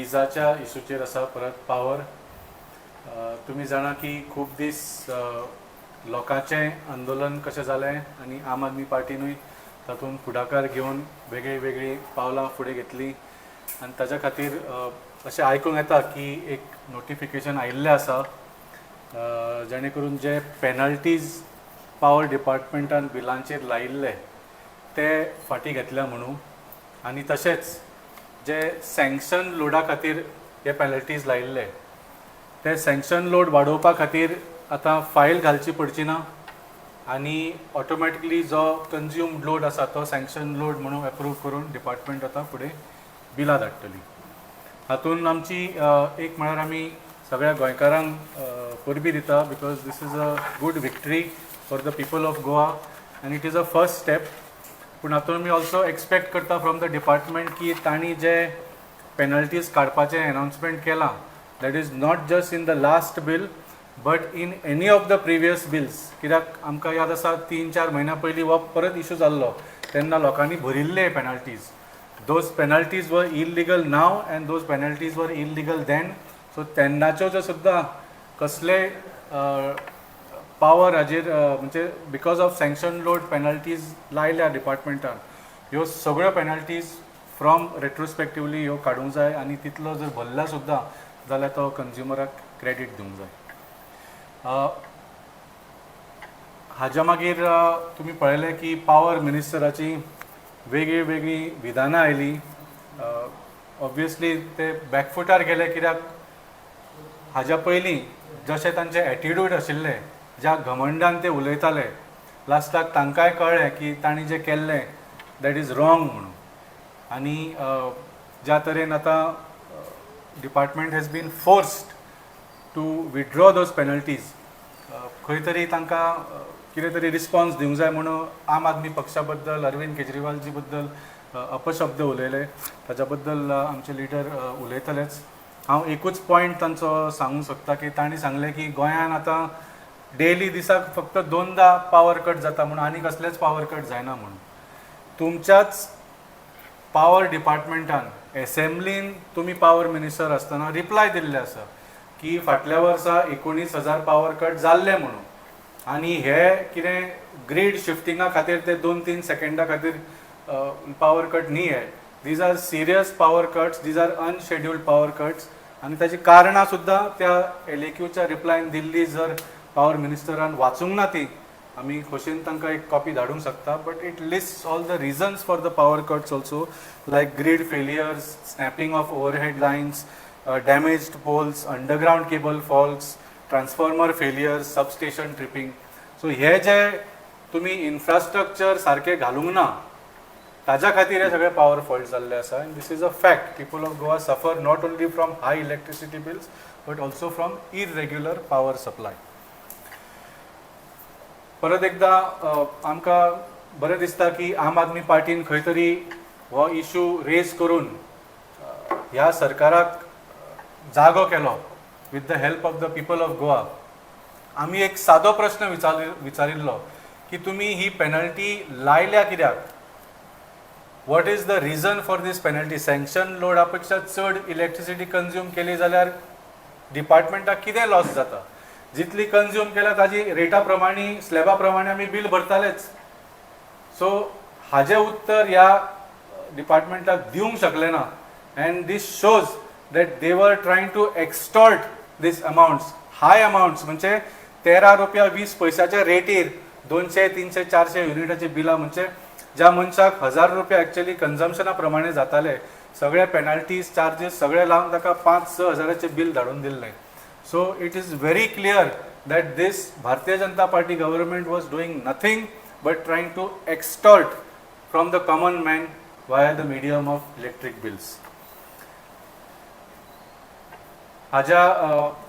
विजाच्या इशूचेर आसा परत पावर. तुमी जाणा की खूब दीस लोकांचें आंदोलन कशें जालें आनी आम आदमी पार्टीनूय तातूंत फुडाकार घेवन वेगळीं वेगळीं पावलां फुडें घेतलीं आनी ताच्या खातीर अशें आयकूंक येता की एक नोटिफिकेशन आयिल्लें आसा, जेणे करून जे पेनल्टीज पावर डिपार्टमेंटान बिलांचेर लायिल्ले ते फाटीं घेतल्या म्हणून, आनी तशेंच जे सँक्शन लोडा खातीर हे पेनल्टीज लायिल्ले ते सँक्शन लोड वाडोवपा खातीर आतां फायल घालची पडची ना आनी ऑटोमॅटिकली जो कंज्युम्ड लोड आसा तो सँक्शन लोड म्हणून एप्रूव करून डिपार्टमेंट आतां फुडें बिलां धाडटली. हातूंत आमची एक म्हळ्यार आमी सगळ्या गोंयकारांक परबी दिता, because this is a good victory for the people of Goa and it is a first step. पूण हातूंत आमी ऑल्सो एक्सपेक्ट करता फ्रॉम the department की तांणी जे पेनल्टीज काडपाचें एनावन्समेंट केलां, that is not just in the last bill but in any of the previous bills. कित्याक आमकां याद आसा 3-4 म्हयन्या पयलीं हो परत इशू जाल्लो तेन्ना लोकांनी भरिल्ले penalties. Those penalties were illegal now and those penalties were illegal then. So तेन्नाच्यो ज्यो सुद्दां कसले पावर हाजेर म्हणजे because of sanction load penalties लायल्या डिपार्टमेंटान, ह्यो सगळ्यो पेनल्टीज फ्रॉम रेट्रोस्पेक्टिवली ह्यो काडूंक जाय आनी तितलो जर भरला सुद्दां जाल्यार तो कंज्युमराक क्रेडीट दिवंक जाय. हाज्या मागीर तुमी पळयलें की पावर मिनिस्टराची वेगळीं वेगळीं विधानां आयलीं. ऑब्वियसली ते बॅकफुटार गेले, कित्याक हाज्या पयलीं जशें तांचे एटिट्यूड आशिल्लें, ज्या घमंडान ते उलयताले, लास्टाक तांकांय कळ्ळें की तांणी जें केल्लें that is wrong म्हणून. आनी ज्या तरेन आतां department has been forced to withdraw those penalties, खंय तरी तांकां कितें तरी रिस्पॉन्स दिवंक जाय म्हणून आम आदमी पक्षा बद्दल, अरविंद केजरीवालजी बद्दल अपशब्द उलयले. ताच्या बद्दल आमचे लिडर उलयतलेच. हांव एकूच पॉयंट तांचो सांगूंक सोदता की तांणी सांगलें की गोंयान आतां डेली दिसाक फक्त दोनदा पावर कट जाता म्हणून आनी कसलेच पावर कट जायना म्हणून. तुमच्याच पावर डिपार्टमेंटान एसेंब्लीन तुमी पावर मिनिस्टर आसतना रिप्लाय दिल्ले आसा की फाटल्या वर्सा 19,000 पावर कट जाल्ले म्हणून, आनी हे कितें ग्रीड शिफ्टिंगा खातीर ते 2-3 सेकंडा खातीर पावर कट न्ही. हे these are serious power cuts, these are unscheduled power cuts. आनी ताची कारणां सुद्दां त्या एलएक्यूच्या रिप्लायन दिल्ली जर पावर मिनिस्टरान वाचूंक ना ती, आमी खोशयेन तांकां एक कॉपी धाडूंक शकता, but it list all the reasons for the power cuts also, like grid failures, snapping of overhead lines, damaged poles, underground cable faults, transformer failures, substation tripping. So हे जे तुमी इन्फ्रास्ट्रक्चर सारकें घालूंक ना ताज्या खातीर हे सगळे पावर फॉल्ट जाल्ले आसा. And this is a fact. People of Goa suffer not only from high electricity bills but also from irregular power supply. परत एकदां आमकां बरें दिसता की आम आदमी पार्टीन खंय तरी हो इशू रेज करून ह्या सरकाराक जागो केलो with the help of the people of Goa. आमी एक सादो प्रश्न विचारिल्लो की तुमी ही पेनल्टी लायल्या कित्याक? What is the reason for this penalty? Sanction लोडा पेक्षा चड इलेक्ट्रिसिटी कंज्यूम केली जाल्यार डिपार्टमेंटाक कितें लॉस जाता? जितली कंज्यूम केल्या ताजी रेटा प्रमाणे, स्लॅबा प्रमाणे आमी बील भरतालेच. सो हाजें उत्तर ह्या डिपार्टमेंटाक दिवंक शकले ना, and this shows that they were trying to extort this amounts, high amounts. म्हणजे 13 रुपया 20 पयशाच्या रेटीर 200, 300, 400 युनिटाची बिलां, म्हणजे ज्या मनशाक 1000 रुपया एक्चुअली कन्जम्पशना प्रमाणे जाताले, सगळे पेनल्टीज, चार्जीस सगळे लावन ताका 5-6 हजाराचें बील धाडून दिल्लें. So it is very clear that this Bharatiya Janata Party government was doing nothing but trying to extort from the common man via the medium of electric bills. हाज्या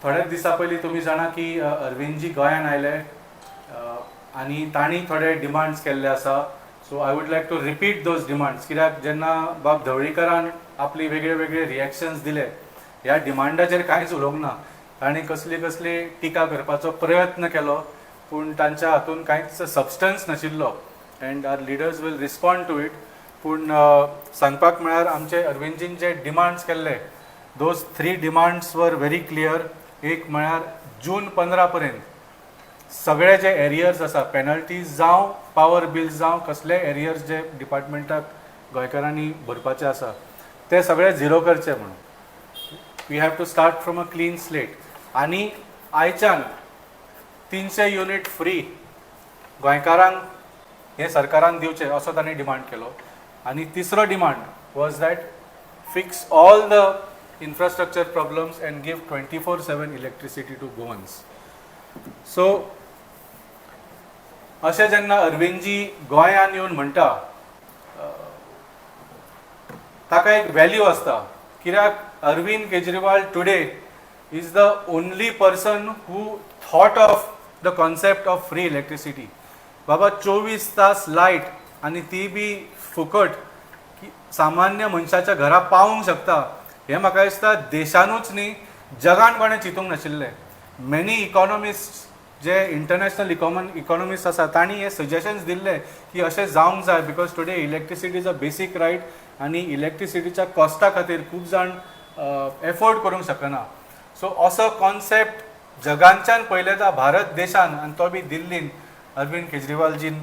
थोड्याच दिसां पयलीं तुमी जाणा की अरविंदजी गोंयान आयले आनी तांणी थोडे डिमांड्स केल्ले आसा. So I would like to repeat those demands, कित्याक जेन्ना बाब ढवळीकरान आपली वेगळे वेगळे रिएक्शन्स दिले, ह्या डिमांडाचेर कांयच उलोवंक ना. तांणी कसली कसली टिका करपाचो प्रयत्न केलो, पूण तांच्या हातून कांयच सबस्टन्स नाशिल्लो, and our leaders will respond to it. पूण सांगपाक म्हळ्यार आमचे अरविंदजीन जे डिमांड्स केल्ले Those three demands were very clear. एक म्हळ्यार जून 15 पर्यंत सगळे जे एरियर्स आसा, पेनल्टीज जावं, पावर बिल्स जावं, कसले एरियर्स जे डिपार्टमेंटाक गोंयकारांनी भरपाचे आसा ते सगळे झिरो करचे म्हणून. We have to start from a clean slate. आनी आयच्यान 300 युनीट फ्री गोंयकारांक हें सरकारान दिवचें असो तांणी डिमांड केलो. आनी तिसरो demand was that fix all the infrastructure problems and give 24/7 electricity to Goans. So अशें जेन्ना अरविंदजी गोंयांत येवन म्हणटा, ताका एक व्हॅल्यू आसता, कित्याक Arvind Kejriwal today is the only person who thought of the concept of free electricity. बाबा, 24 तास लायट आनी ती बी फुकट की सामान्य मनशाच्या घरा पावूंक शकता, हें म्हाका दिसता देशानूच न्ही, जगान कोणें चिंतूंक नाशिल्लें. मेनी इकॉनॉमिस्ट, जे इंटरनॅशनल इकॉनॉमिस्ट आसा, तांणी हे सजेशन्स दिल्ले की अशें जावंक जाय, because today electricity is a basic right आनी इलेक्ट्रिसिटीच्या कॉस्टा खातीर खूब जाण एफोर्ड करूंक शकना. सो असो कॉन्सेप्ट जगांच्यान पयलेंदा भारत देशान आनी तो बी दिल्लीन अरविंद केजरीवालजीन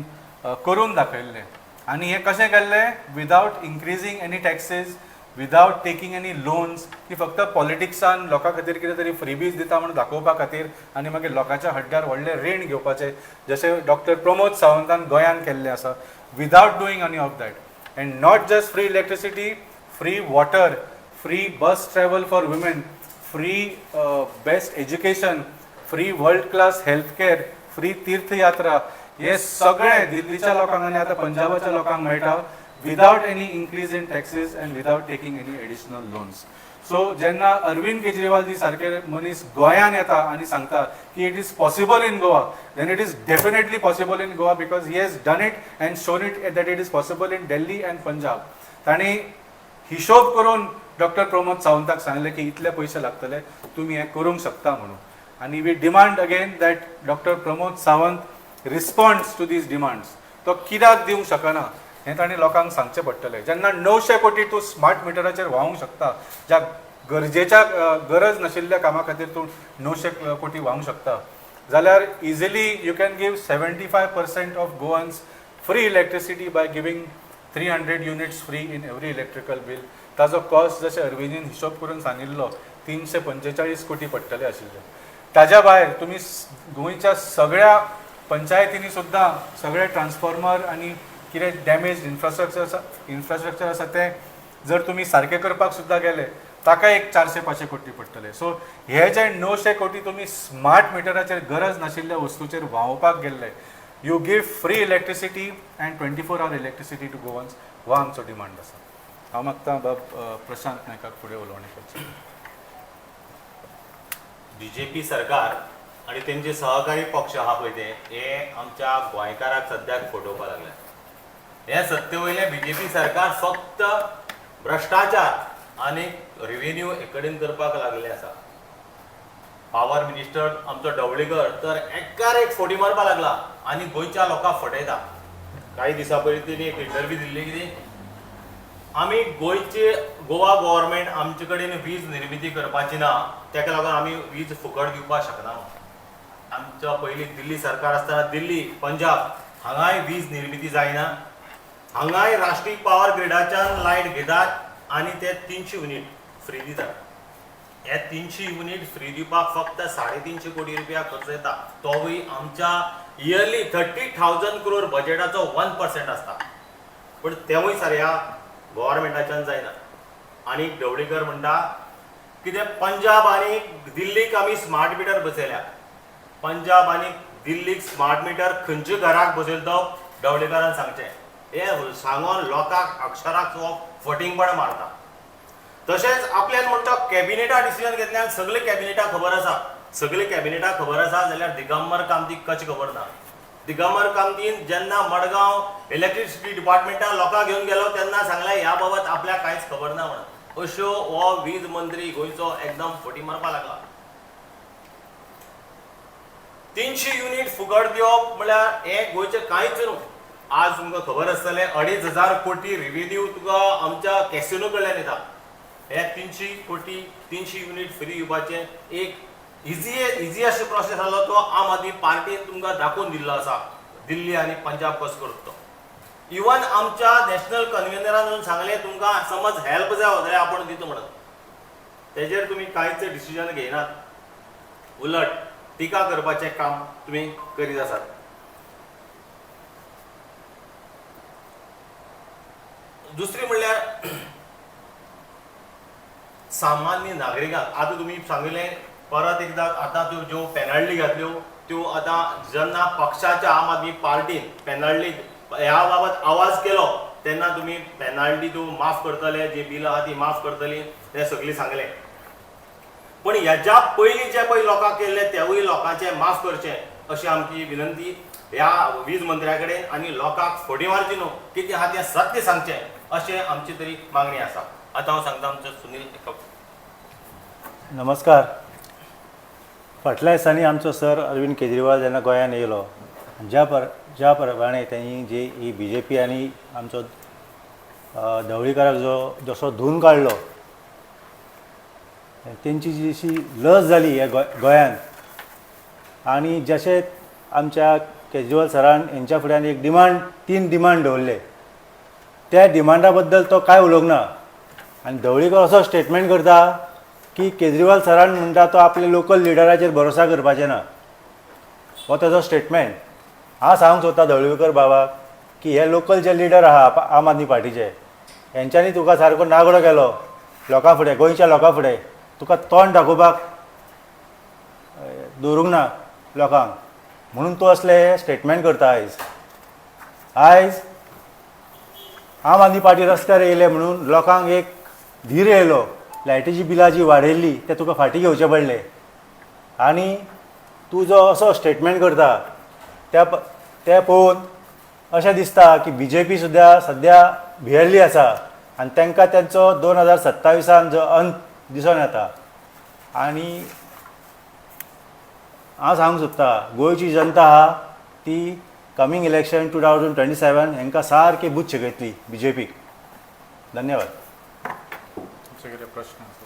करून दाखयल्लें. आनी हें कशें केल्लें? Without increasing any taxes, without taking any loans, की फक्त पॉलिटिक्सान लोकां खातीर कितें तरी फ्रीबीज दिता म्हणून दाखोवपा खातीर आनी मागीर लोकांच्या हड्ड्यार व्हडलें रीण घेवपाचें, जशें डॉक्टर प्रमोद सावंतान गोंयान केल्लें आसा, without doing any of that. And not just free electricity, free water, free bus travel for women, free best education, free world class health care, free तीर्थयात्रा, हे सगळे दिल्लीच्या लोकांक आनी आतां पंजाबाच्या लोकांक मेळटा without any increase in taxes and without taking any additional loans. So जेन्ना अरविंद केजरीवालजी सारके मनीस गोंयान येता आनी सांगता की it is possible in Goa, then it is definitely possible in Goa, because he has done it and shown it that it is possible in Delhi and Punjab. तांणी हिशोब करून डॉक्टर प्रमोद सावंताक सांगलें की इतले पयशे लागतले, तुमी हें करूंक शकता म्हणून. आनी we demand again that Doctor Pramod Sawant responds to these demands. तो कित्याक दिवंक शकना हें तांणी लोकांक सांगचें पडटलें. जेन्ना 900 कोटी तूं स्मार्ट मिटराचेर व्हांवूंक शकता, ज्या गरजेच्या गरज नाशिल्ल्या कामा खातीर तूं 900 कोटी व्हांवूंक शकता, जाल्यार easily you can give 75% of Goans free electricity by giving 300 units free in every electrical bill. ताजो कॉस्ट, जशें अरविंदजीन हिशोब करून सांगिल्लो, 345 कोटी पडटले आशिल्ले. ताज्या भायर तुमी गोंयच्या सगळ्या पंचायतींनी सुद्दां सगळे ट्रान्सफॉर्मर आनी कितें डॅमेज इन्फ्रास्ट्रक्चर आसा तें जर तुमी सारकें करपाक सुद्दां गेले, ताका एक 400-500 कोटी पडटले. सो हे जे 900 कोटी तुमी स्मार्ट मिटराचेर, गरज नाशिल्ल्या वस्तूचेर व्हांवपाक गेल्ले, you give free electricity and 24 hour electricity to Goans. हो आमचो डिमांड आसा. हांव मागता बाब प्रशांत नायकाक फुडें उलोवणें करचें. बीजेपी सरकार आणि तेंचे सहकारी पक्ष आहा पळय ते, हे आमच्या गोंयकाराक सद्याक फटोवपाक लागले. हे सत्ते वयलें बीजेपी सरकार फक्त भ्रष्टाचार आनी रेव्हेन्यू एकडेन करपाक लागले आसा. पावर मिनिस्टर आमचो ढवळीकर तर एकार एक फोटी मारपाक लागला आनी गोंयच्या लोकांक फटयता. काही दिसां पयलीं तेणी एक इंटरव्यू दिल्ली कितें, आमी गोंयचे गोवा गव्हर्मेंट आमचे कडेन वीज निर्मिती करपाची ना, तेका लागून आमी वीज फुकट दिवपाक शकना. आमच्या पयलीं दिल्ली सरकार आसतना दिल्ली, पंजाब हांगाय वीज निर्मिती जायना. हांगाय राष्ट्रीय पावर ग्रिडाच्यान लायट घेतात आनी ते 300 युनीट फ्री दितात. हे 300 युनीट फ्री दिवपाक फक्त 350 कोटी रुपया खर्च येता, तोवूय आमच्या इयरली 30,000 क्रोर बजेटाचो 1% आसता. पूण तेवूय सर ह्या गव्हर्मेंटाच्यान जायना. आनी ढवळीकर म्हणटा कितें, पंजाब आनी दिल्लीक आमी स्मार्ट मिटर बसयल्या. पंजाब आनी दिल्लीक स्मार्ट मिटर खंयच्या घराक बसयलो तो ढवळीकरान सांगचें. हे सांगोन लोकांक अक्षराक फटींगपणां मारता. तशेंच आपल्यान म्हणटा कॅबिनेटा डिसिजन घेतल्यान सगळे कॅबिनेटा खबर आसा. सगळे कॅबिनेटा खबर आसा जाल्यार दिगंबर कामतीक कशें खबर ना? दिगंबर कामतीन जेन्ना मडगांव इलेक्ट्रिसिटी डिपार्टमेंटान लोकांक घेवन गेलो तेन्ना सांगलें, ह्या बाबत आपल्याक कांयच खबर ना म्हणून. अश्यो हो वीज मंत्री गोंयचो एकदम फटी मारपाक लागला. 300 युनीट फुकट दिवप म्हळ्यार हें गोंयचें कांयच न्हू. आज तुमकां खबर आसतलें, 2500 कोटी रिव्हेन्यू तुका आमच्या कॅसिनो कडल्यान येता. हे 300 कोटी 300 युनीट फ्री दिवपाचें एक इजिएस्ट प्रोसेस आसलो तो आम आदमी पार्टीन तुमकां दाखोवन दिल्लो आसा दिल्ली आनी पंजाब कसो करता तो. इवन आमच्या नॅशनल कन्व्हेनरान येवन सांगलें तुमकां समज हेल्प जाय जाल्यार आपूण दिता म्हणून, तेजेर तुमी कांयच डिसिजन घेयनात, उलट टिका करपाचें काम तुमी करीत आसात. दुसरी म्हणल्यार सामान्य नागरिकांक आतां तुमी सांगिल्लें परत एकदां आतां त्यो ज्यो पेनल्टी घातल्यो त्यो आतां जेन्ना पक्षाच्या आम आदमी पार्टीन पेनल्टी ह्या बाबत आवाज केलो तेन्ना तुमी पेनल्टी त्यो माफ करतले, जी बिलां आहा ती माफ करतली, हें सगळें सांगलें. पण ह्याच्या पयलीं जे पळय लोकांक केल्लें तेवूय लोकांचें माफ करचें अशी आमची विनंती ह्या वीज मंत्र्या कडेन, आनी लोकांक फटी मारची न्हू, कितें आहा तें सत्य सांगचें अशें आमची तरी मागणी आसा. आतां हांव सांगता आमचो सुनील. नमस्कार. फाटल्या दिसांनी आमचो सर अरविंद केजरीवाल जेन्ना गोंयांत येयलो, ज्या प्रमाणे तेणी जी ही बी जे पी आनी आमचो ढवळीकाराक जो जसो धुवन काडलो, तेंची जी अशी लज जाली ह्या गोंयांत, आनी जशें आमच्या केजरीवाल सरान हेंच्या फुड्यान एक डिमांड, 3 डिमांड दवरले, त्या डिमांडा बद्दल तो कांय उलोवंक ना. आनी ढवळीकर असो स्टेटमेंट करता की केजरीवाल सरान म्हणटा तो आपल्या लोकल लिडराचेर भरोसा करपाचें ना, हो ताजो स्टेटमेंट. हांव सांगूंक सोदता ढवळीकर बाबाक की हे लोकल जे लिडर आहा आम आदमी पार्टीचे, हेंच्यांनी तुका सारको नागडो केलो लोकां फुडें, गोंयच्या लोकां फुडें, तुका तोंड दाखोवपाक दवरूंक ना लोकांक, म्हणून तूं असले स्टेटमेंट करता. आयज आयज आम आदमी पार्टी रस्त्यार येयले म्हणून लोकांक एक धीर येयलो, लायटीची बिलां जी वाडयल्ली ते तुका फाटीं घेवचे पडले, आनी तूं जो असो स्टेटमेंट करता त्या पळोवन अशें दिसता की बी जे पी सुद्दां सद्या भियेल्ली आसा आनी तांकां तेंचो 2027 जो अंत दिसून येता. आनी हांव सांगूंक सोदता गोंयची जनता आहा ती कमींग इलेक्शन 2027 हांकां सारकी बूद शिकयतली बी जे पीक. धन्यवाद. कितें प्रश्न आसा?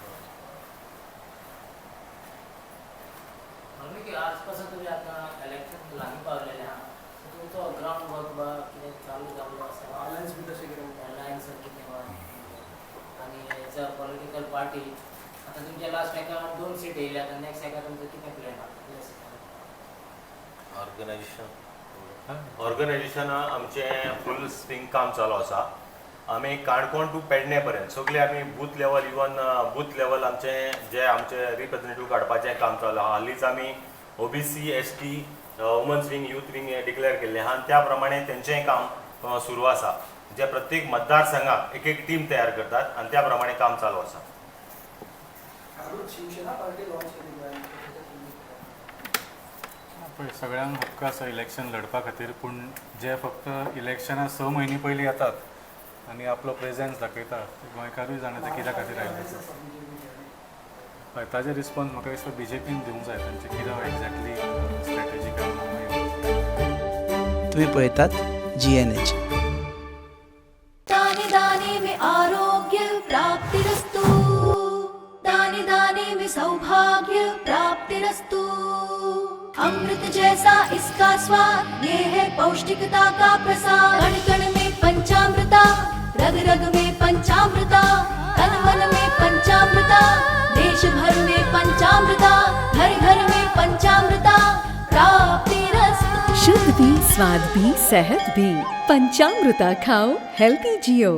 आजपासून तुमी आतां इलेक्शन लागीं पावलेलें आहा, तुमचो ग्रावंड वर्क बा कितें चालू जाल्लो आसा, अलायन्स बी तशें कितें, अलायन्स कितें आनी एज अ पॉलिटिकल पार्टी आतां तुमच्या लास्ट एका 2 सीट येयल्या, आतां नेक्स्ट एका तुमचो कितें प्लॅन आहा? ऑर्गनायझेशन आमचें फूल स्विंग काम चालू आसा. आमी काणकोण टू पेडणे पर्यंत सगळे आमी booth level, even booth level आमचें जे आमचे रिप्रेझेंटेटीव काडपाचें काम चालू आहा. हालींच आमी OBC, ST, women's wing, youth wing हे डिक्लेअर केल्लें आहा आनी त्या प्रमाणे तेंचेंय काम सुरू आसा. जे प्रत्येक मतदारसंघाक एक एक टीम तयार करतात आनी त्या प्रमाणे काम चालू आसा. पळय सगळ्यांक हक्क आसा इलेक्शन लढपा खातीर, पूण जे फक्त इलेक्शनां 6 म्हयने पयलीं येतात आनी आपलो प्रेझेन्स दाखयता, गोंयकारूय जाणा ते कित्या खातीर आयले. हय, ताजे रिस्पॉन्स म्हाका दिसता बी जे पीन दिवंक जाय, तांचे कितें एक्झॅक्टली स्ट्रॅटेजी काय. तुमी पळयतात GNH. दाने दाने में आरोग्य प्राप्तिरस्तु, दाने दाने में सौभाग्य प्राप्तिरस्तु। अमृत जैसा इसका स्वाद, ये है पौष्टिकता का प्रसाद। कण कण में पंचामृता, रग रग में पंचामृता, तन मन में पंचामृता, देश भर में पंचामृता, घर घर में पंचामृता प्राप्तिरस्तु। शुद्ध भी, स्वाद भी, सेहत भी, पंचामृता खाओ, हेल्दी जियो।